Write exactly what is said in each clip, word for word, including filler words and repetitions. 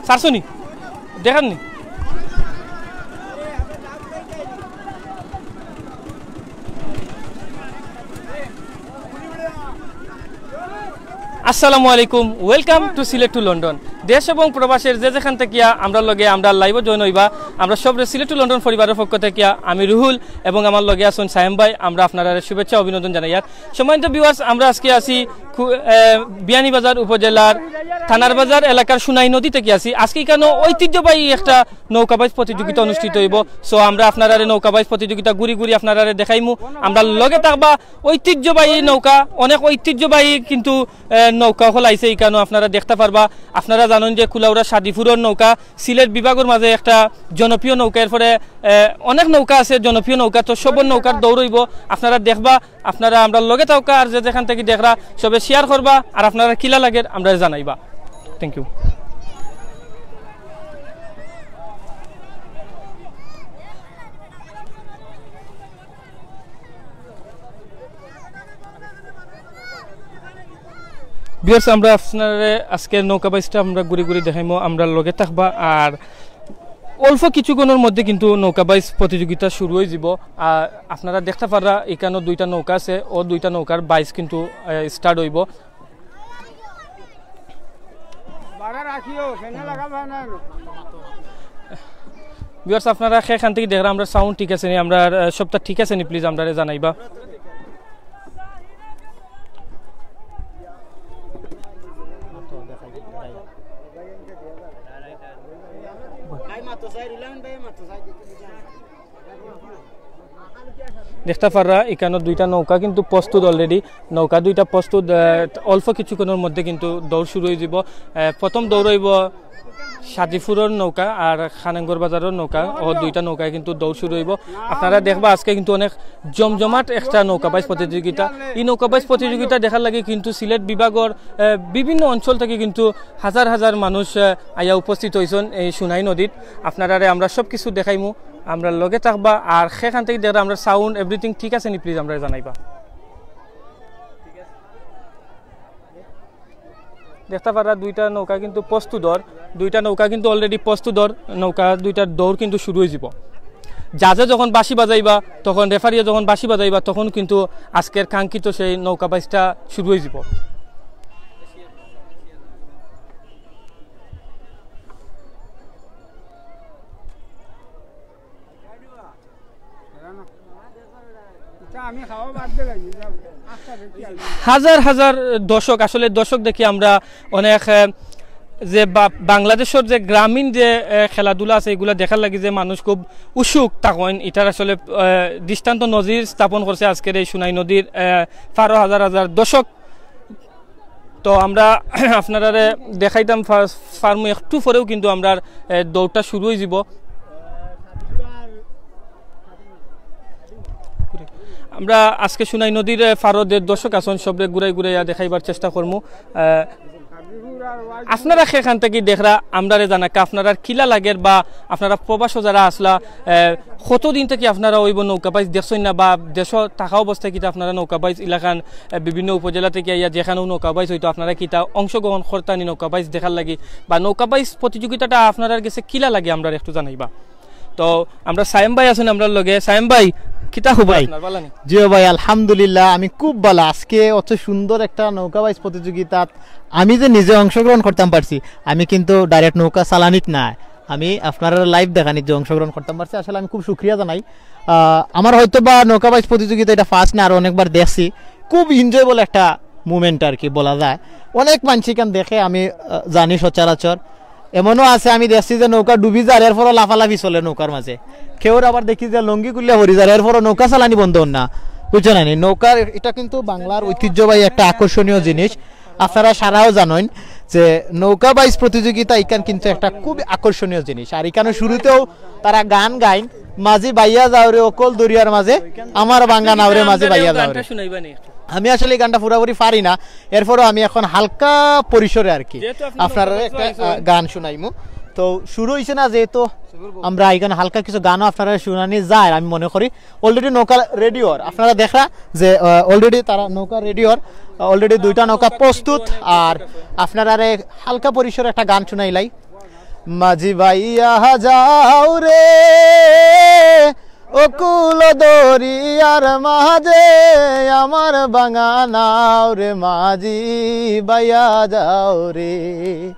ছাড়ছনি? দেখার নি? আসসালামু আলাইকুম, welcome to Sylhet to London. দেশ এবং প্রবাসের যে যেখান থাকিয়া আমরার লগে আমরার live-ও join অইবা, আমরা সবরে সিলেট টু লন্ডন পরিবারের পক্ষ থাকিয়া আমি রুহুল এবং আমার লগে আছইন সায়েম ভাই। আমরা আপনারারে শুভেচ্ছা অভিনন্দন জানাইয়ার। সম্মানিত viewers, আমরা আজকে আছি খু-, এ, বিয়ানীবাজার উপজেলার থানার বাজার এলাকার সোনাই নদী থাকি আছি। আজকে ইকানো ঐতিহ্যবাহী একটা নৌকা বাইচ প্রতিযোগিতা অনুষ্ঠিত অইবো। So আমরা আপনারারে নৌকা বাইচ প্রতিযোগিতা ঘুরি ঘুরি আপনারারে দেখাইমু। আমরার লগে থাকবা ঐতিহ্যবাহী নৌকা, অনেক ঐতিহ্যবাহী কিন্তু, এ, নৌকা অকল আইছে ইকানো, আপনারা দেখতা পারবা। আপনারা জানইন যে কুলাউড়া সাদিপুরর নৌকা সিলেট বিভাগর মাঝে একটা জনপ্রিয় নৌকা। এরপরে, এ, অনেক নৌকা আছে জনপ্রিয় নৌকা, তো সবর নৌকার দৌড় অইবো। আপনারা দেখবা, আপনারা আমরার লগে থাকউক্কা, আর যে যেখান থাকি দেখরা সবে share করবা, আর আপনারার কিলা লাগের আমরারে জানাইবা। Thank you। Viewers, আমরা আপনারারে আজকে নৌকা বাইচটা আমরা ঘুরি ঘুরি দেখাইমু, আমরার লগে থাকবা। আর অল্প কিছুক্ষণর মধ্যে কিন্তু নৌকা বাইচ প্রতিযোগিতা শুরু অইযিবো। আর আপনারা দেখতা পাররা, ইকানো দুইটা নৌকা আছে, অউ দুইটা নৌকার বাইচ কিন্তু, এ, start অইবো। Viewers, আপনারা কে খান থাকি দেখরা, আমরার sound ঠিক আছে নি, আমরার, এ, সবটা ঠিক আছে নি, please আমরারে জানাইবা। দেখতা পাররা, ইকানো দুইটা নৌকা কিন্তু প্রস্তুত already। নৌকা দুইটা প্রস্তুত, এ, অল্প কিছুক্ষণর মধ্যে কিন্তু দৌড় শুরু অইযিবো। এ, প্রথম দৌড় অইবো সাদিপুরর নৌকা আর খানাঙ্গর বাজারর নৌকা, অউ দুইটা নৌকায় কিন্তু দৌড় শুরু অইবো। আপনারা দেখবা আজকে কিন্তু অনেক জমজমাট একটা নৌকা বাইচ প্রতিযোগিতা। ই নৌকা বাইচ প্রতিযোগিতা দেখার লাগি কিন্তু সিলেট বিভাগর, এ, বিভিন্ন অঞ্চল থাকি কিন্তু হাজার হাজার মানুষ, এ, আইয়া উপস্থিত অইছইন এই সোনাই নদীত। আপনারারে আমরা সব কিছু দেখাইমু, আমরার লগে থাকবা। আর কে খান থাকি দেখরা, আমরার sound everything ঠিক আছে নি, please আমরারে জানাইবা। দেখতা পাররা দুইটা নৌকা কিন্তু প্রস্তুতর, দুইটা নৌকা কিন্তু already প্রস্তুতর, নৌকা দুইটার দৌড় কিন্তু শুরু অইযিবো। Judge-এ যখন বাঁশি বাজাইবা, তখন referee-য়ে যখন বাঁশি বাজাইবা, তখন কিন্তু আজকের কাঙ্ক্ষিত সেই নৌকা বাইচটা শুরু অইযিবো। হাজার হাজার দর্শক, আসলে দর্শক দেখি আমরা অনেক, এ, যে বা-, বাংলাদেশর যে গ্রামীণ যে, এ, খেলাধুলা আছে, ইগুলা দেখার লাগি যে মানুষ খুব উৎসুক থাকইন, ইটার আসলে, এ, দৃষ্টান্ত নজির স্থাপন করছে আজকের এই সোনাই নদীর, এ, পারো হাজার হাজার দর্শক। তো আমরা আপনারারে দেখাইতাম ফা-, পারমু একটু পরেউ কিন্তু আমরার, এ, দৌড়টা শুরু অইযিবো। আমরা আজকে সোনাই নদীর, এ, পারো যে দর্শক আছইন সবরে ঘুরাই ঘুরাইয়া দেখাইবার চেষ্টা করমু। এ, আপনারা কে খান থাকি দেখরা আমরারে জানাউক্কা, আপনারার কিলা লাগের বা আপনারা প্রবাসো যারা আছলা, এ, কতদিন থাকি আপনারা অউ নৌকা বাইচ দেখছইন না বা দেশো থাকা অবস্থায় কিতা আপনারা নৌকা বাইচ ইলাখান, এ, বিভিন্ন উপজেলা থাকি আইয়া যেখানো নৌকা বাইচ অইতো আপনারা কিতা অংশগ্রহণ করতা নি নৌকা বাইচ দেখার লাগি বা নৌকা বাইচ প্রতিযোগিতাটা আপনারার গেছে কিলা লাগে আমরারে একটু জানাইবা। তো আমরা সায়েম ভাই আছইন আমরার লগে। সায়েম ভাই, কিতা খবর ভাই। আপনার, ভালা নি? জি ও ভাই, আলহামদুলিল্লাহ, আমি খুব ভালা। আজকে অত সুন্দর একটা নৌকা বাইচ প্রতিযোগিতাত আমি যে নিজে অংশগ্রহণ করতাম পারছি, আমি কিন্তু direct নৌকা চালানিত নায়, আমি আপনারারে live দেখানিত যে অংশগ্রহণ করতাম পারছি, আসলে আমি খুব শুকরিয়া জানাই। আহ, আমার হয়তো বা নৌকা বাইচ প্রতিযোগিতা ইটা first না, আরো অনেকবার দেখছি। খুব enjoyable একটা moment আর কি বলা যায়। অনেক মানষে ইখান দেখে, আমি, আহ, জানি সচরাচর। এমনও আছে, আমি দেখছি যে নৌকা ডুবি যার, এরপরও লাফালাফি চলে নৌকার মাঝে। কেউর আবার দেখি যে লুঙ্গি খুলিয়া পড়ি যার, এরপরও নৌকা চালানি বন্ধ অর না, বুঝছো না নি? নৌকার, ইটা কিন্তু বাংলার ঐতিহ্যবাহী একটা আকর্ষণীয় জিনিস। আপনারা সারাও জানইন যে নৌকা বাইচ প্রতিযোগিতা ইখান কিন্তু একটা খুব আকর্ষণীয় জিনিস। আর ইখানো শুরুতেউ তারা গান গাইন, "মাঝি বাইয়া যাও রে অকল দরিয়ার মাঝে, আমার ভাঙ্গা নাও রে মাঝি বাইয়া যাও রে।" গানটা শুনাইবা নি একটু? আমি আসলে এই গানটা পুরাপুরি পারি না, এরপরও আমি এখন হালকা পরিসরে আর কি যেহেতু আপনি আপনারারে নৌকা একটা, বাইচে আহ, আইছেন। গান শুনাইমু। তো শুরু অইছে না, যেহেতু আমরা এখানে হালকা কিছু গানও আপনারারে শুনানি যায়, আমি মনে করি already নৌকা ready অর। আপনারা দেখরা যে, আহ, already তারা নৌকা ready অর, already দুইটা নৌকা প্রস্তুত। আর আপনারারে হালকা পরিসরে একটা গান শুনাইলাই। মাঝি ভাইয়া যাও রে, অকুল দরিয়ার মাঝে আমার ভাঙা নাও রে, মাঝি ভাইয়া যাও রে,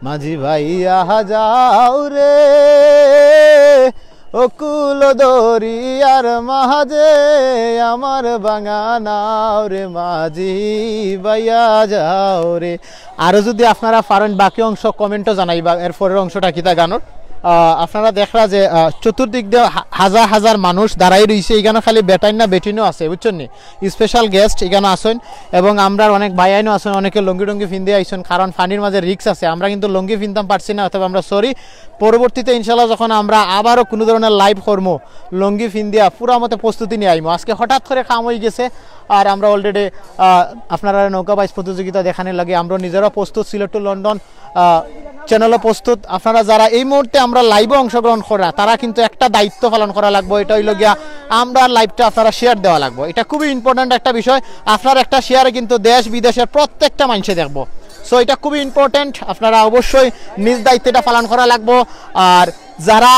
মাঝি ভাইয়া যাও রে, অকুল দরিয়ার মাঝে আমার ভাঙা নাও রে, মাঝি ভাইয়া যাও রে। আরো যদি আপনারা পারেন, বাকি অংশ কমেন্টও জানাইবা, এর পরের অংশটা কিতা গানোর। আহ, আপনারা দেখরা যে, আহ, চতুর্দিক দিয়া হা-, হাজার হাজার মানুষ দাঁড়াই রইছে, ইখানো খালি বেটাইন না, বেটিনও আছে, বুঝছইন নি? স্পেশাল গেস্ট ইখানো আছইন, এবং আমরার অনেক ভাইয়াইনও আছইন, অনেকে লুঙ্গি টুঙ্গি ফিন্দি আইছইন, কারণ পানির মাঝে রিস্ক আছে। আমরা কিন্তু লুঙ্গি ফিনতাম পারছি না, অথবা আমরা সরি। পরবর্তীতে ইনশাল্লাহ যখন আমরা আবারও কুনু ধরনের লাইভ করমু, লুঙ্গি ফিন্দিয়া পুরা মতে প্রস্তুতি নিয়া আইমু। আজকে হঠাৎ করে কাম অইগেছে, আর আমরা already, আহ, আপনারারে নৌকা বাইচ প্রতিযোগিতা দেখানির লাগি আমরা নিজেরাও প্রস্তুত, সিলেট to লন্ডন, আহ, চ্যানেলও প্রস্তুত। আপনারা যারা এই মুহূর্তে আমরা লাইভে অংশগ্রহণ করা, তারা কিন্তু একটা দায়িত্ব পালন করা লাগবো, এটা অইলো গিয়া আমরা লাইভটা আপনারা শেয়ার দেওয়া লাগবো। এটা খুবই ইম্পর্টেন্ট একটা বিষয়। আপনার একটা শেয়ারে কিন্তু দেশ বিদেশের প্রত্যেকটা মানুষে দেখবো। সো এটা খুবই ইম্পর্টেন্ট, আপনারা অবশ্যই নিজ দায়িত্বটা পালন করা লাগবো। আর যারা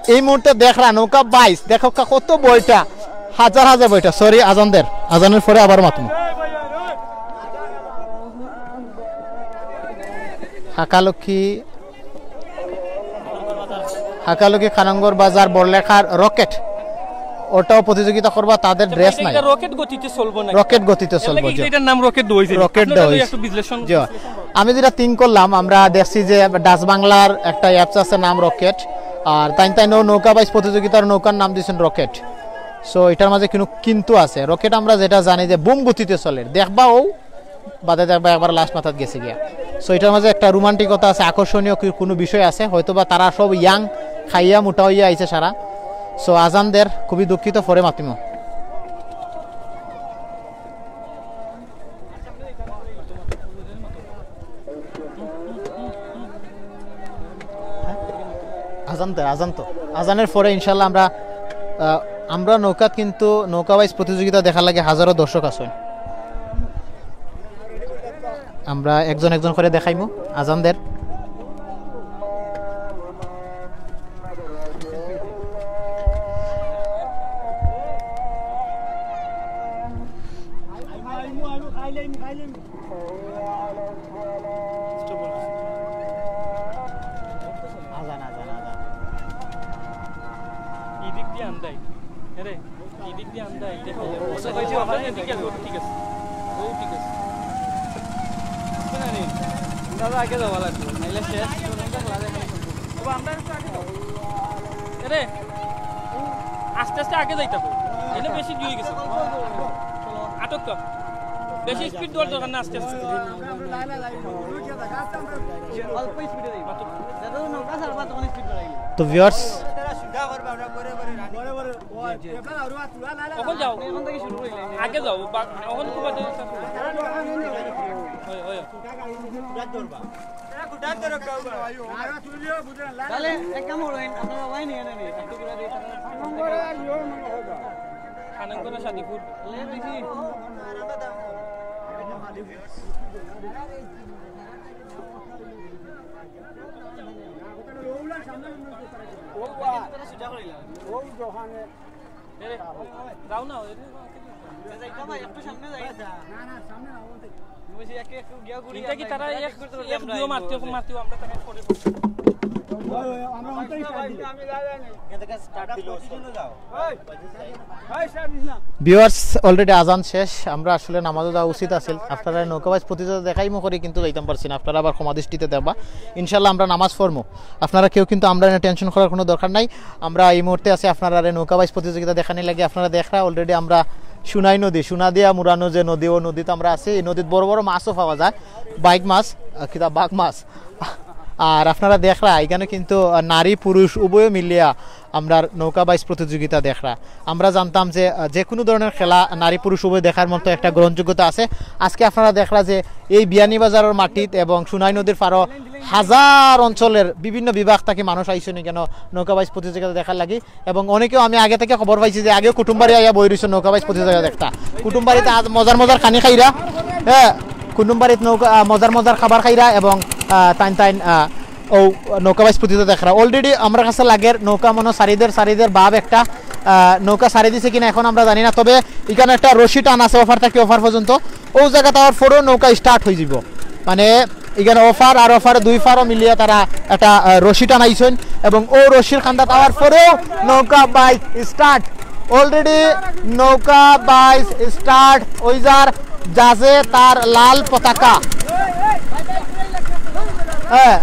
এই মুহূর্তে দেখরা নৌকা বাইচ, দেখউক্কা কত বইটা, হাজার হাজার বইটা। সরি, আজান দের, আজানের পরে আবার মাতমু। হাকালুকি, হাকালুকি খানঙ্গর বাজার বড়লেখার রকেট, ওটাও প্রতিযোগিতা করবা, তাদের ড্রেস নাই। এটা রকেট গতিতে চলবো না? রকেট গতিতে এর চলবো, লাগি জি। এটার নাম রকেট দেওয়া হয়েছে। রকেট আপনারা দেওয়া যদি হয়েছে। একটু বিশ্লেষণ জি। আমি যেটা থিঙ্ক করলাম, আমরা দেখছি যে ডাচ বাংলার একটা অ্যাপস আছে নাম রকেট, আর তাইন তাইন নৌ-, নৌকা বাইচ প্রতিযোগিতার নৌকার নাম দিয়েছেন রকেট। সো এটার মাঝে কিন্তু, কিন্তু আছে। রকেট আমরা যেটা জানি যে বুম গতিতে চলে, দেখবা ও বাদে দেখবা একবার লাস্ট মাথাত গেছে গিয়া। সো এটার মাঝে একটা রোমান্টিকতা আছে, আকর্ষণীয় কি-, কোনো বিষয় আছে, হয়তো বা তারা সব ইয়াং, খাইয়া মোটা হইয়া আইছে সারা। সো আজান দের, খুবই দুঃখিত, পরে মাতিমু। আজান তো, আজান তো। আজানের পরে ইনশাল্লাহ আমরা, আহ, আমরা নৌকাত কিন্তু নৌকা বাইচ প্রতিযোগিতা দেখার লাগি হাজারো দর্শক আছইন। আমরা একজন একজন করে দেখাইমু আজান দের। আজান, আজান, আজান। এই দিক দিয়ে আন্দাই। আরে, এই দিক দিয়ে আন্দাই। দেখো, ও তো ভাই, আমার এদিকে আছে, ও ঠিক আছে। ও ঠিক আছে। বুঝছো না রে? আমরা তো আগে যাওয়া লাগবে, নাইলে শেষ পর্যন্ত খেলা দেখা লাগবে। ও, আমরা একটু আগে যাও। আরে, ও আস্তে আস্তে আগে যাইতে হবে। এনে বেশি জুড়ে গেছে। আটক তো। বেশি স্পিড দেওয়ার দরকার না, আস্তে আস্তে। অল্প স্পিডে যাইবা। মাত্র। যত নৌকা ছাড়বা, তখন স্পিড বাড়াইবা। তো ভিউয়ার্স, এখন যাও। এখন থেকে শুরু করিলে। আগে যাও, বা-, এখন খুব একটা ওই, ওই। তাহলে এক কাম করইন, আপনারা ওয়াই নিয়ে নেন, একটু ঘুরে দিয়ে। খানাঙ্গরা শাদিপুর। লে বেশি। এ, যাও না, ওই একটু সামনে যাই। না, না, সামনে না, ওই দিকে। ওই যে একে একটু গিয়া ঘুরি এটা কি আমরা তারা এগুলা এক, ঠিক করতে পারলে এক আমরা দুয়ো মারতে, এগুলা। মারতে, আমরা তাকে পরে করতে। ওই, ওই, আমরা ওইটাই start দিই। এখান থেকে start দিল। ভিউয়ার্স, অলরেডি আজান শেষ, আমরা আসলে নামাজও যাওয়া উচিত আছিল। আপনারা নৌকা বাইচ প্রতিযোগিতা দেখাইমু করি, কিন্তু যাইতাম পারছি না, আপনারা আবার ক্ষমা দৃষ্টিতে দেখবা। ইনশাল্লাহ আমরা নামাজ পড়মু, আপনারা কেউ কিন্তু আমরা এনে টেনশন করার কোনো দরকার নাই। আমরা এই মুহূর্তে আছি আপনারারে নৌকা বাইচ প্রতিযোগিতা দেখানি লাগি। আপনারা দেখরা অলরেডি আমরা সোনাই নদী, সোনাদিয়া মুরানো যে নদী, ও নদীতে আমরা আছি। এই নদীত বড় বড় মাছও পাওয়া যায়, বাইক মাছ, আহ, কিতা বাঘ মাছ। আর আপনারা দেখরা এখানে কিন্তু, আহ, নারী পুরুষ উভয় মিলিয়া আমরা নৌকা বাইচ প্রতিযোগিতা দেখরা। আমরা জানতাম যে, আহ, যে কোনো ধরনের খেলা নারী পুরুষ উভয় দেখার মতো একটা গ্রহণযোগ্যতা আছে। আজকে আপনারা দেখরা যে এই বিয়ানীবাজারের মাটিত এবং সোনাই নদীর পারো হাজার অঞ্চলের বিভিন্ন বিভাগ থাকি মানুষ আইসেন কেন নৌকা বাইচ প্রতিযোগিতা দেখার লাগি। এবং অনেকেও আমি আগে থেকে খবর পাইছি যে আগেও কুটুমবাড়ি আইয়া বই রইছে নৌকা বাইচ প্রতিযোগিতা দেখতা। কুটুমবাড়িতে আজ মজার মজার খানি খাইরা, হ্যাঁ, কুটুমবাড়িত নৌকা, আহ, মজার মজার খাবার খাইরা এবং, আহ, তাইন তাইন, আহ, ও নৌকা বাইচ প্রতিযোগিতা দেখরা। Already আমরার কাছে লাগের নৌকা মনো সারিদের, সারিদের ভাব একটা, আহ, নৌকা সারি দিছে কিনা এখন আমরা জানি না, তবে ইখানো একটা রশি টান আছে ওপার থাকি ওপার পর্যন্ত। ও জাগাত আওয়ার পরেউ নৌকা start অইযিবো, মানে ইখানো ওপার আর ওপার দুই পারও মিলিয়া তারা একটা, আহ, রশি টানাইছইন এবং ও রশির কান্দাত আওয়ার পরেউ নৌকা বাইচ start। Already নৌকা বাইচ start অইযার। জাজে তার লাল পতাকা, হ্যাঁ,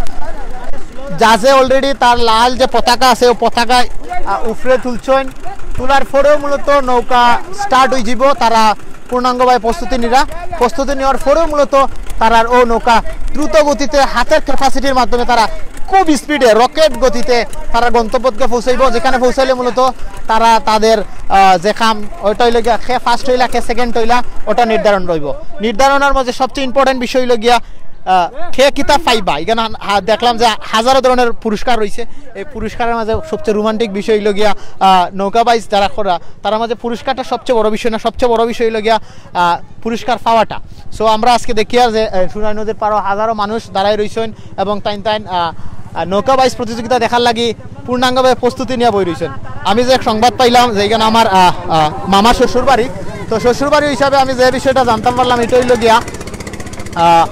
জাজে already তার লাল যে পতাকা আছে, ও পতাকা, আহ, উপরে তুলছইন। তুলার পরেউ মূলত নৌকা start অইযিবো। তারা পূর্ণাঙ্গভাবে প্রস্তুতি নিরা, প্রস্তুতি নেওয়ার পরেউ মূলত তারার ও নৌকা দ্রুত গতিতে হাতের capacityর মাধ্যমে তারা খুব speedএ rocket গতিতে তারা গন্তব্যে পৌঁছাইবো, যেখানো পৌঁছাইলে মূলত তারা তাদের, আহ, যে কাম, ওটা অইলো গিয়া কে first অইলা, কে second অইলা, ওটা নির্ধারণ রইবো। নির্ধারণর মাঝে সবচেয়ে important বিষয় অইলো গিয়া, আহ, কে কিতা পাইবা। ইখানো হা-, দেখলাম যে হাজারো ধরনের পুরস্কার রইছে। এই পুরস্কারের মাঝে সবচেয়ে romantic বিষয় অইলো গিয়া, আহ, নৌকা বাইচ যারা করা, তারার মাঝে পুরস্কারটা সবচেয়ে বড় বিষয় না, সবচেয়ে বড় বিষয় অইলো গিয়া, আহ, পুরস্কার পাওয়াটা। So আমরা আজকে দেখিয়ার যে, আহ, সুনাই নদীর পারো হাজারো মানুষ দাঁড়াই রইছইন এবং তাইন তাইন, আহ, আহ, নৌকা বাইচ প্রতিযোগিতা দেখার লাগি পূর্ণাঙ্গভাবে প্রস্তুতি নিয়া বই রইছইন। আমি যে এক সংবাদ পাইলাম যে ইখানো আমার, আহ, আহ, মামার শ্বশুর বাড়ি, তো শ্বশুর বাড়ি হিসাবে আমি যে বিষয়টা জানতাম পারলাম, এটা অইলো গিয়া, আহ,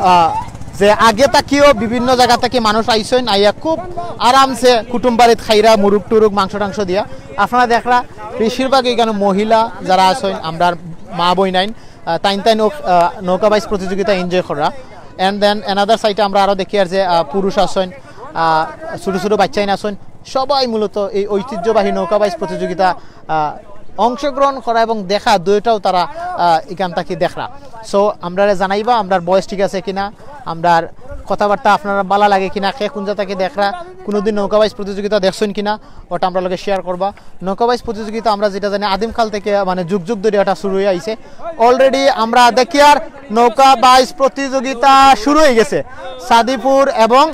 আহ, যে আগে থাকিও বিভিন্ন জাগা থাকি মানুষ আইছইন, আইয়া খুব আরামসে কুটুম বাড়িত খাইরা মুরুগ টুরুগ মাংস টাংস দিয়া। আপনারা দেখরা বেশিরভাগ ইখানো মহিলা যারা আছইন, আমরার মা বইনাইন, আহ, তাইন তাইন নৌ-, আহ, নৌকা বাইচ প্রতিযোগিতা enjoy কররা। And then another sideএ আমরা আরো দেখিয়ার যে, আহ, পুরুষ আছইন, আহ, ছোট ছোট বাইচ্চাইন আছইন, সবাই মূলত এই ঐতিহ্যবাহী নৌকা বাইচ প্রতিযোগিতা, আহ, অংশগ্রহণ করা এবং দেখা দুইটাউ তারা, আহ, ইখান থাকি দেখরা। So আমরারে জানাইবা আমরার voice ঠিক আছে কিনা, আমরার কথাবার্তা আপনারার ভালা লাগে কিনা, কে কুন জাগা থাকি দেখরা, কুনুদিন নৌকা বাইচ প্রতিযোগিতা দেখছইন কিনা, ওটা আমরার লগে share করবা। নৌকা বাইচ প্রতিযোগিতা আমরা যেটা জানি আদিমকাল থাকি মানে যুগ যুগ ধরি ওটা শুরু অইয়া আইছে। Already আমরা দেখিয়ার নৌকা বাইচ প্রতিযোগিতা শুরু অইগেছে। সাদিপুর এবং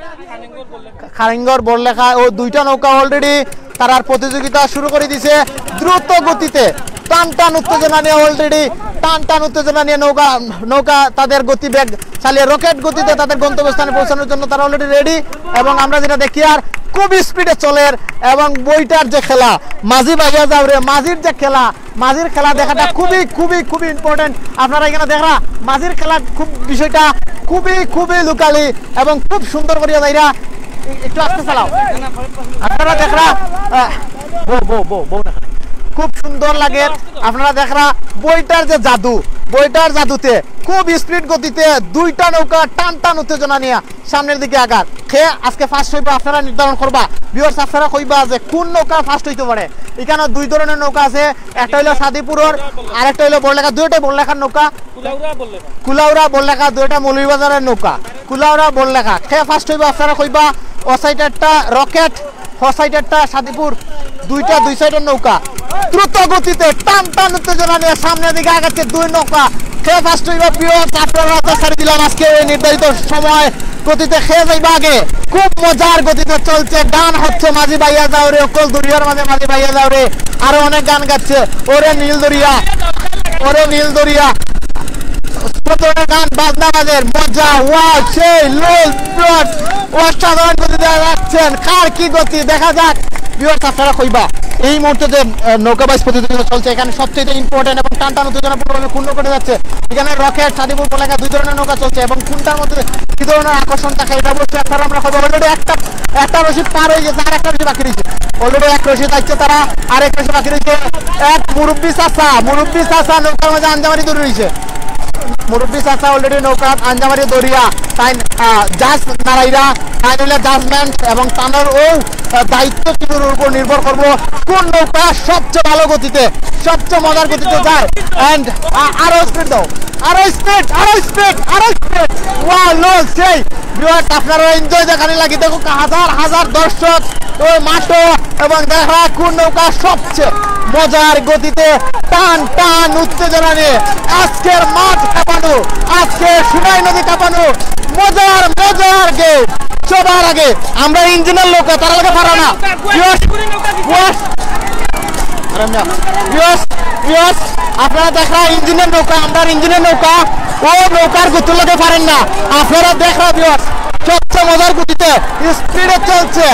খারিঙ্গর বড়লেখা, ও দুইটা নৌকা already তারার প্রতিযোগিতা শুরু করি দিছে। দ্রুত গতিতে টান টান উত্তেজনা নিয়া already টান টান উত্তেজনা নিয়া নৌকা, নৌকা তাদের গতিবেগ চালিয়ে rocket গতিতে তাদের গন্তব্যস্থানে পৌঁছানোর জন্য তারা already ready। এবং আমরা যেটা দেখিয়ার খুব speedএ চলের এবং বইটার যে খেলা, মাঝি বাইয়া যাও রে, মাঝির যে খেলা, মাঝির খেলা দেখাটা খুবই, খুবই, খুবই important। আপনারা ইখানো দেখরা মাঝির খেলা খুব বিষয়টা খুবই, খুবই locally এবং খুব সুন্দর করিয়া যাইরা। এ-, একটু আস্তে চালাও। আপনারা দেখরা, আহ, বউ, বউ, বউ, বউ না। খুব সুন্দর লাগে। আপনারা দেখরা বইটার যে জাদু, বইটার জাদুতে খুব speed গতিতে দুইটা নৌকা টান টান উত্তেজনা নিয়া সামনের দিকে আগার। কে আজকে first অইবা আপনারা নির্ধারণ করবা। Viewers আপনারা কইবা যে কুন নৌকা first অইতো পারে। ইখানো দুই ধরনের নৌকা আছে, একটা অইলো সাদিপুরর, আরেকটা অইলো বড়লেখা, দুইটাই বড়লেখার নৌকা। কুলাউড়া বড়লেখা। কুলাউড়া বড়লেখা, দুইটা মৌলভীবাজারের নৌকা। কুলাউড়া বড়লেখা। কে first অইবা আপনারা কইবা। ও side একটা rocket, ও side একটা সাদিপুর, দুইটা দুই sideর নৌকা। দ্রুত গতিতে টান টান উত্তেজনা নিয়ে সামনের দিকে আগাচ্ছে দুই নৌকা। কে first অইবা viewers আপনারা তো ছাড়ি দিলাম আজকে এই নির্ধারিত সময়। গতিতে কে যাইবা আগে। খুব মজার গতিতে চলছে, গান হচ্ছে মাঝি বাইয়া যাও রে, অকল দরিয়ার মাঝে মাঝি বাইয়া যাও রে, আরো অনেক গান গাচ্ছে, ওরে নীল দরিয়া, ওরে নীল দরিয়া, কত ধরনের গান বাজনা বাজের, মজা, ওয়াও, সেই, লোল, ব্লড, অসাধারণ গতিতে যাচ্ছেন, কার কি গতি দেখা যাক। Viewers আপনারা কইবা এই মুহূর্তে যে, আহ, নৌকা বাইচ প্রতিযোগিতা চলছে, এখানে সবচেয়ে important এবং টান টান উত্তেজনাপূর্ণ কোন নৌকাটা যাচ্ছে। এখানে rocket, সাদিপুর বড়লেখা দুই ধরনের নৌকা চলছে এবং কোনটার মধ্যে কি ধরনের আকর্ষণ থাকে, এটা অবশ্যই আপনারা আমরা খবর। Already একটা, একটা রশি পার হয়ে গেছে, আর একটা রশি বাকি রয়েছে। Already এক রশি যাচ্ছে তারা, আর এক রশি বাকি রয়েছে। এক মুরব্বি চাচা, মুরব্বি চাচা নৌকার মাঝে আঞ্জামারি দড়ি রয়েছে। মুরব্বি চাচা already নৌকা আঞ্জামারি দড়িয়া, তাই, আহ, জাজ নাড়াইরা, তাই হইলে judgement এবং তানোর ও, আহ, দায়িত্ব কিছুর উপর নির্ভর করবো কোন নৌকা সবচেয়ে ভালো গতিতে, সবচেয়ে মজার গতিতে যায়। And, আ-, আরো speed দাও, আরো speed, আরো speed, আরো speed। Wow, লোল, সেই। Viewers, আপনারা enjoy দেখানি লাগি, দেখো হাজার হাজার দর্শক ওই মাঠো এবং দেখা কোন নৌকা সবচেয়ে মজার গতিতে টান টান উত্তেজনা নিয়ে আজকের মাঠ কাঁপানো, আজকে সুনাই নদী কাঁপানো। মজার মজার গেম। সবার আগে আমরা ইঞ্জিনের নৌকা, তারা লাগে পারা না। Viewers, viewers, আরে মিয়া, viewers, viewers, আপনারা দেখরা ইঞ্জিনের নৌকা, আমরার ইঞ্জিনের নৌকা, ও নৌকার গতির লগে পারের না। আপনারা দেখরা viewers, সবচেয়ে মজার গতিতে স্পিডে চলছে।